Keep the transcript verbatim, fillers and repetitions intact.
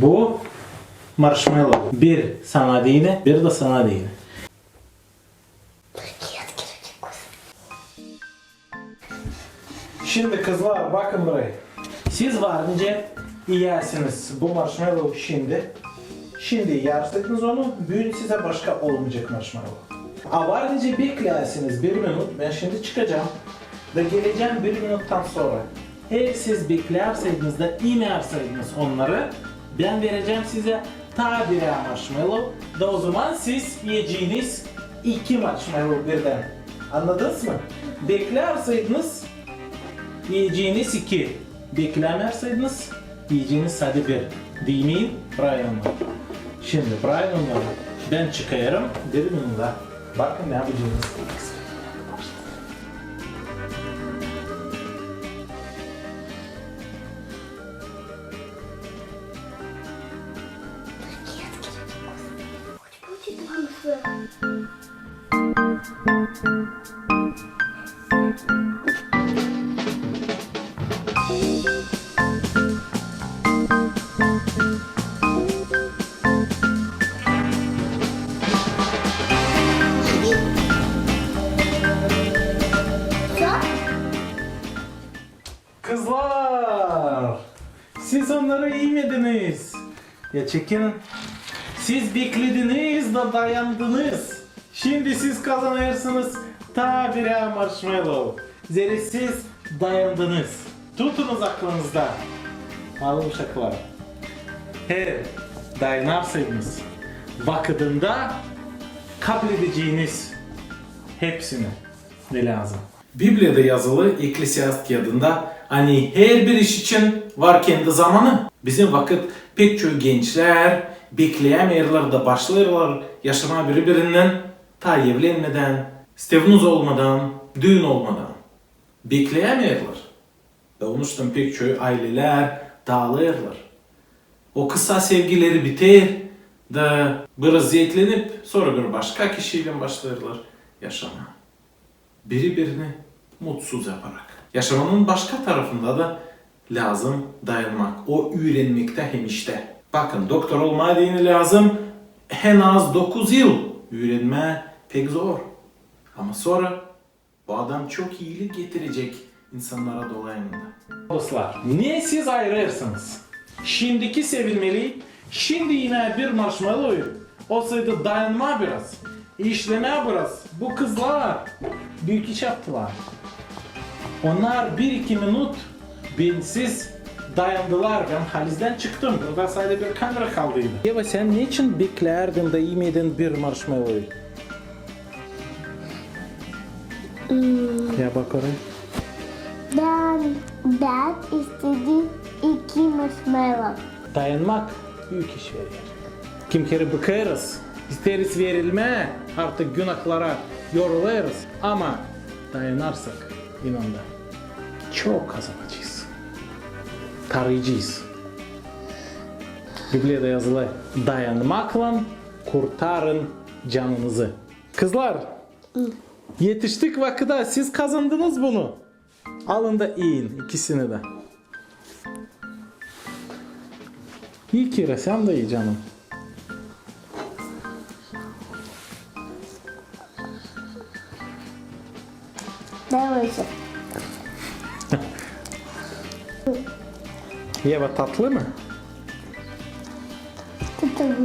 Bu marshmallow. Bir sana deyni, bir dä sana deyni. Şindi, kızlar, bakın burayı. Siz var nicä iyäsiniz bu marshmallow şindi. Şindi iyärsiz onu, büün sizä başka olmayacek marshmallow. A var nicä beklersiniz bir minut, bän şindi çıkacam. Da gelecäm bir minuttan sora. Eer siz beklärseydiniz da imärseydiniz onnarı, bän verecäm sizä taa birär marshmallow, da ozaman siz iyeceniz iki marshmallow birdän. Annadınız mı? Beklärseydiniz, iyeceniz iki. Beklämärseydiniz, iyeceniz sade bir. Diil mi? Bravo. Şindi bravo. Bän çıkêrım, bir minut. Bakın, ne yapaceniz. Kızlar, siz onnarı imediniz. Ya çekinin. Siz beklediniz da dayandınız. Şindi siz kazanêrsınız taa birär marshmallow. Zerä siz dayandınız. Tutunuz aklınızda. Alın, uşaklar. Eer dayanarsaydınız, vakıdında kabledeceniz hepsini, ne lääzım. Bibliyada yazılı Ekklesiast kiyadında, ani herbir iş için var kendi zamanı. Bizim vakıt pek çoyu gençlär bekleyämeerlär da başlêêrlar yaşamaa biri-birinnän, taa evlenmedän, stevnuz olmadan, düün olmadan. Bekleyämeerlär. Da onuştan pek çoyu aylelär daalêrlar. O kısa sevgileri biter, da biraz zeetlenip, sora bir başka kişiylän başlêêrlar yaşamaa. Biri-birini mutsuz yaparak. Yaşamanın başka tarafında da lääzım dayanmak. O üürenmektä hem iştä. Bakın, doktor olmaa deyni lääzım en az dokuz yıl üürenmää, pek zor. Ama sora bu adam çok iilik getirecek insannara dolayında. Dostlar, ne siz ayırêrsınız? Şindiki sevinmeli, şindi imää bir marshmallow, olsaydı dayanmaa biraz, işlemää biraz. Bu kızlar büük iş yaptılar. Onnar bir-iki minut bensiz dayandılar. Bän halizdän çıktım. Burada sade bir kamera kaldıydı. Eva, sän neçin beklärdin da imedin bir marshmallow? Hmm. Ya bak oraya. Bän, bän istedim iki marshmallow. Dayanmak büük iş verer. Kimi kerä bıkêrız, isteeriz verilmää, artık günahlara yorulêrız. Ama dayanarsak, inan da, çok kazanacez. Tarıyacez. Bibliyada yazılı: dayanmaklan kurtarın canınızı. Kızlar, etiştik vakıda, siz kazandınız bunu. Alın da iyin ikisini dä. İi, Kira, sän dä i, canım. Давайте. Eva, tatlı mı? Tatlı.